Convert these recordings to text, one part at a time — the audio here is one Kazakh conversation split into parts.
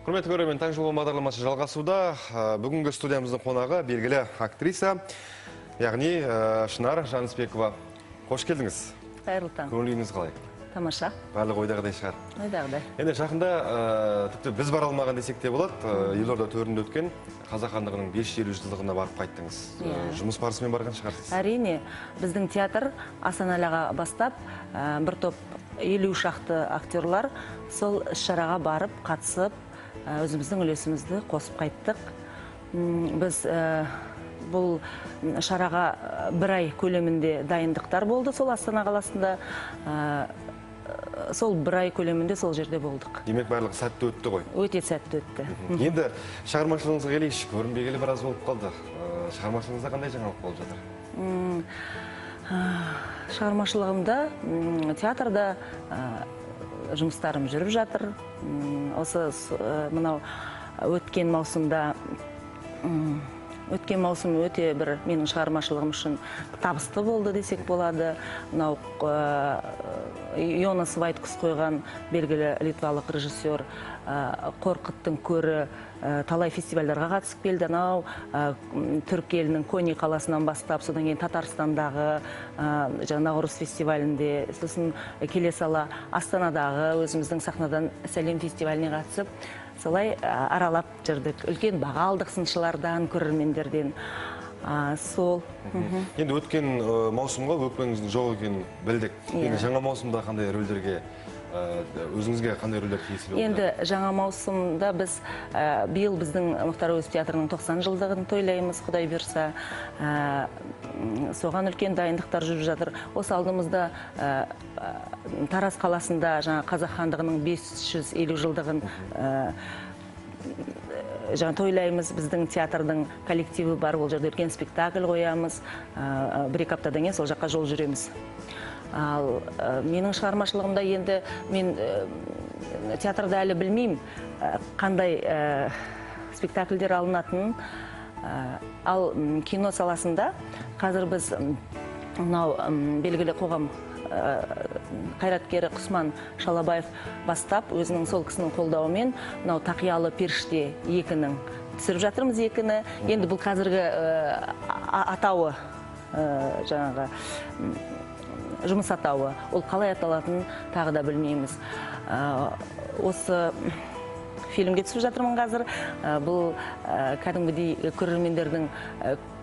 Құрметті көрермен, «Таңшолпан» бағдарламасы жалғасуда. Бүгінгі студиямыздың қонағы белгілі актриса, яғни Шынар Жанысбекова. Қош келдіңіз. Қайырлы таң. Көңіл күйіңіз қалай? Тамаша. Барлығы ойдағыдай шығар. Ойдағыдай. Енді жақында, тіпті біз бара алмаған десек те болады, елорда төрінде өткен Қазақ хандығының 550 жылдығына барып қайттыңыз. Иә. Жұмыс барысымен барған шығарсыз. Әрине, біздің театр Асанәлі аға бастап, бір топ 50 шақты актерлар сол іс-шараға барып, қатысып, өзіміздің үлесімізді қосып қайттық. Біз бұл шараға бір ай көлемінде дайындықтар болды сол Астана қаласында. Сол бір ай көлемінде сол жерде болдық. Демек, барлығы сәтті өтті ғой. Өте сәтті өтті. Енді шығармашылығыңызға келейікші, көрінбегелі біраз болып қалды. Шығармашылығыңызда қандай жаңалық болып жатыр? Шығармашылығымда, театрда жұмыстарым жүріп жатыр. Осы мынау өткен маусымда, өткен маусым өте бір менің шығармашылығым үшін табысты болды десек болады. Мынау Йонас Вайткус қойған, белгілі литвалық режиссер, «Қорқыттың көрі» талай фестивальдарға қатысып келді. Анау түрік елінің Кони қаласынан бастап, содан кейін Татарстандағы жаңа Наурыз фестивалінде, сосын келе сала Астанадағы өзіміздің «Сахнадан сәлем» фестиваліне қатысып, солай аралап жүрдік. Үлкен баға алдық сыншылардан, көрермендерден. Сол. Енді өткен маусымға өкпеңіздің жоқ екенін білдік. Иә. Енді жаңа маусымда қандай рөлдерге, өзіңізге қандай рөлдер тиесілі болды? Енді жаңа маусымда біз, биыл біздің Мұхтар Әуезов театрының 90 жылдығын тойлаймыз, Құдай бұйырса. Соған үлкен дайындықтар жүріп жатыр. Осы алдымызда Тараз қаласында жаңа Қазақ хандығының 550 жылдығын жаңа тойлаймыз. Біздің театрдың коллективі бар, ол жерде үлкен спектакль қоямыз. 1-2 аптадан кейін сол жаққа жол жүреміз. Ал менің шығармашылығымда енді мен театрда әлі білмеймін, қандай спектакльдер алынатынын. Ал кино саласында қазір біз мынау белгілі қоғам қайраткері Құсман Шалабаев бастап, өзінің сол кісінің қолдауымен мынау «Тақиялы періште 2»-нің түсіріп жатырмыз, екіні. Енді бұл қазіргі атауы, жаңағы жұмыс атауы, ол қалай аталатынын тағы да білмейміз. Осы фильмге түсіп жатырмын қазір. Бұл кәдімгідей көрермендердің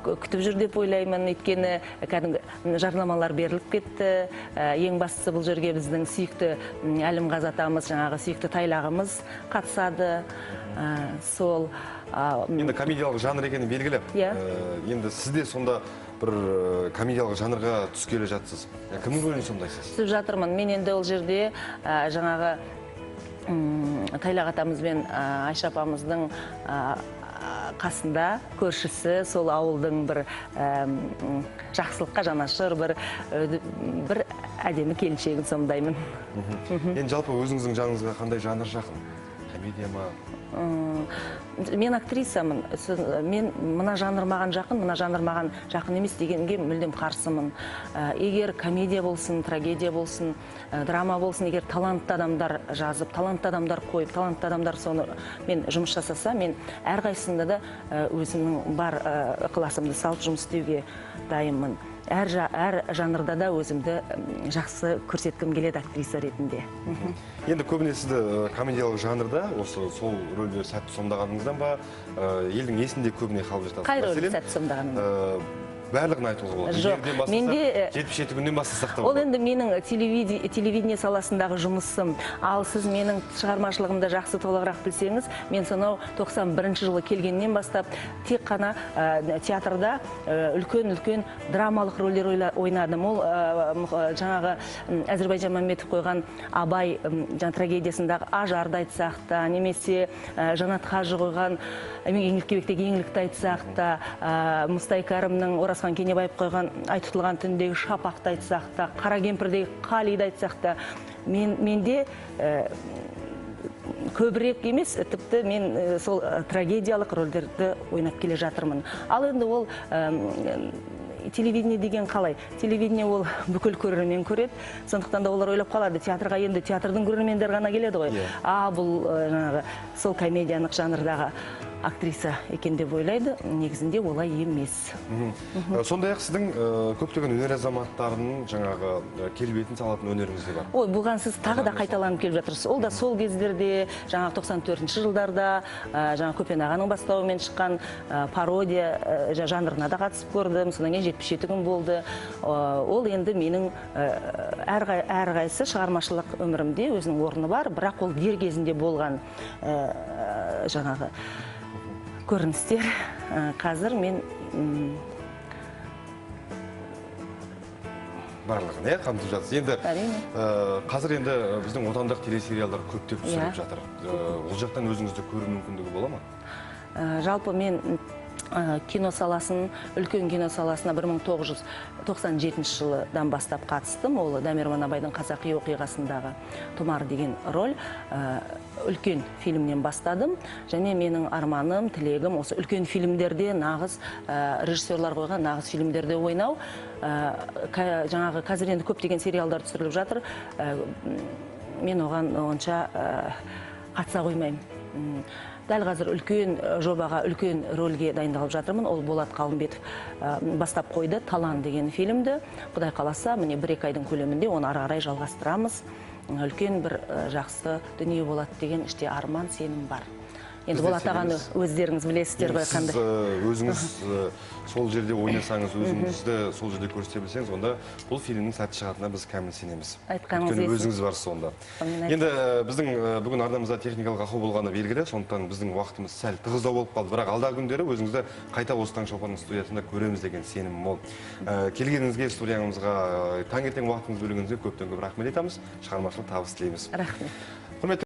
күтіп жүр деп ойлаймын, өйткені кәдімгі жарнамалар беріліп кетті. Ең бастысы, бұл жерге біздің сүйікті Әлімғазы атамыз, жаңағы сүйікті Тайлағымыз қатысады. Сол. Енді комедиялық жанр екені белгілі. Иә. Енді сіз де сонда бір комедиялық жанрға түскелі жатсыз. Кімнің рөлін сомдайсыз? Түсіп жатырмын мен енді ол жерде, жаңағы Тайлақ атамыз бен Айша апамыздың қасында көршісі, сол ауылдың бір жақсылыққа жанашыр бір әдемі келіншегін сомдаймын. Енді жалпы өзіңіздің жаныңызға қандай жанр жақын? Комедия ма? Мен актрисамын. Мен мына жанр маған жақын, мына жанр маған жақын емес дегенге мүлдем қарсымын. Егер комедия болсын, трагедия болсын, драма болсын, егер талантты адамдар жазып, талантты адамдар қойып, талантты адамдар соны мен жұмыс жасаса, мен әрқайсысында да өзімнің бар ықыласымды салып жұмыс істеуге дайынмын. Әр жанрда да өзімді жақсы көрсеткім келеді актриса ретінде. Енді көбіне сізді комедиялық жанрда осы сол рөлді сәтті сомдағаныңыздан ба, елдің есінде көбіне қалып жатасыз. Қай рөлді Мәселен, сәтті сомдағаным? Барлығын айтуға болады. Жоқ, Жерден бастасақ, менде, 77 күннен бастасақ та Ол болады. енді менің телевидение саласындағы жұмысым. Ал сіз менің шығармашылығымды жақсы, толығырақ білсеңіз, мен сонау 91 жылы келгеннен бастап тек қана театрда үлкен-үлкен драмалық рөлдер ойнадым. Ол жаңағы Әзірбайжан Мәмбетов қойған «Абай» жаңа трагедиясындағы Ажарды айтсақ та, немесе Жанат Қажы қойған «Еңлік-Кебектегі Еңлікті» айтсақ та, Мұстай Кәрімнің, Оразхан Кенебаев қойған «Ай тұтылған түндегі Шапақты» айтсақ та, «Қара кемпірдегі Қалиды» айтсақ та, менде көбірек емес, тіпті мен сол трагедиялық рөлдерді ойнап келе жатырмын. Ал енді ол Телевидение деген қалай? Телевидение ол бүкіл көрермен көреді, сондықтан да олар ойлап қалады, театрға енді театрдың көрермендері ғана келеді ғой. А бұл жаңағы сол комедиялық жанрдағы актриса екен деп ойлайды, негізінде олай емес. Сондай-ақ сіздің көптеген өнер азаматтарының жаңағы келбетін салатын өнеріңіз де бар. Ой, бұған сіз тағы да қайталанып келіп жатырсыз. Ол да сол кездерде, жаңағы 94 жылдарда, жаңағы Көпен ағаның бастауымен шыққан пародия жанрына да қатысып көрдім. Содан кейін 77 күн болды. Ол енді менің әрқайсы шығармашылық өмірімде өзінің орны бар, бірақ ол дер кезінде болған жаңағы көріністер. Қазір мен барлығын қамтып жатсыз. Енді қазір енді біздің отандық телесериалдар көптеп түсіріліп жатыр. Ол жақтан өзіңізді көру мүмкіндігі бола ма? Жалпы мен кино саласын, үлкен кино саласына 1997 жылдан бастап қатыстым. Ол Дамир Манабайдың қазақи оқиғасындағы Тұмар деген роль, үлкен фильмнен бастадым. Және менің арманым, тілегім осы үлкен фильмдерде нағыз режиссерлар қойған нағыз фильмдерде ойнау. Жаңағы қазір енді көптеген сериалдар түсіріліп жатыр. Мен оған онша қатыса қоймаймын. Дәл қазір үлкен жобаға, үлкен рөлге дайындалып жатырмын. Ол Болат Қалымбетов бастап қойды Талан деген фильмді. Құдай қаласа, міне 1-2 айдың көлемінде оны ары қарай жалғастырамыз. Үлкен бір жақсы дүние болады деген іште арман, сенім бар. Енді Болат ағаны өздеріңіз білесіздер ғой қандай. Сіз өзіңіз сол жерде ойнасаңыз, өзіңізді сол жерде көрсете білсеңіз, онда бұл фильмнің сәтті шығатынына біз кәміл сенеміз. Айтқаныңыз Өйткені келсін. өзіңіз барсыз онда. Енді біздің бүгін арнамызда техникалық ақау болғаны белгілі, сондықтан біздің уақытымыз сәл тығыздау болып қалды. Бірақ алдағы күндері өзіңізді қайта осы Таңшолпанның студиясында көреміз деген сенім мол. Келгеніңізге, студиямызға таңертең уақытыңызды бөлгеніңізге көптен көп рахмет айтамыз. Шығармашылық табыс тілейміз. Рахмет. Құрметті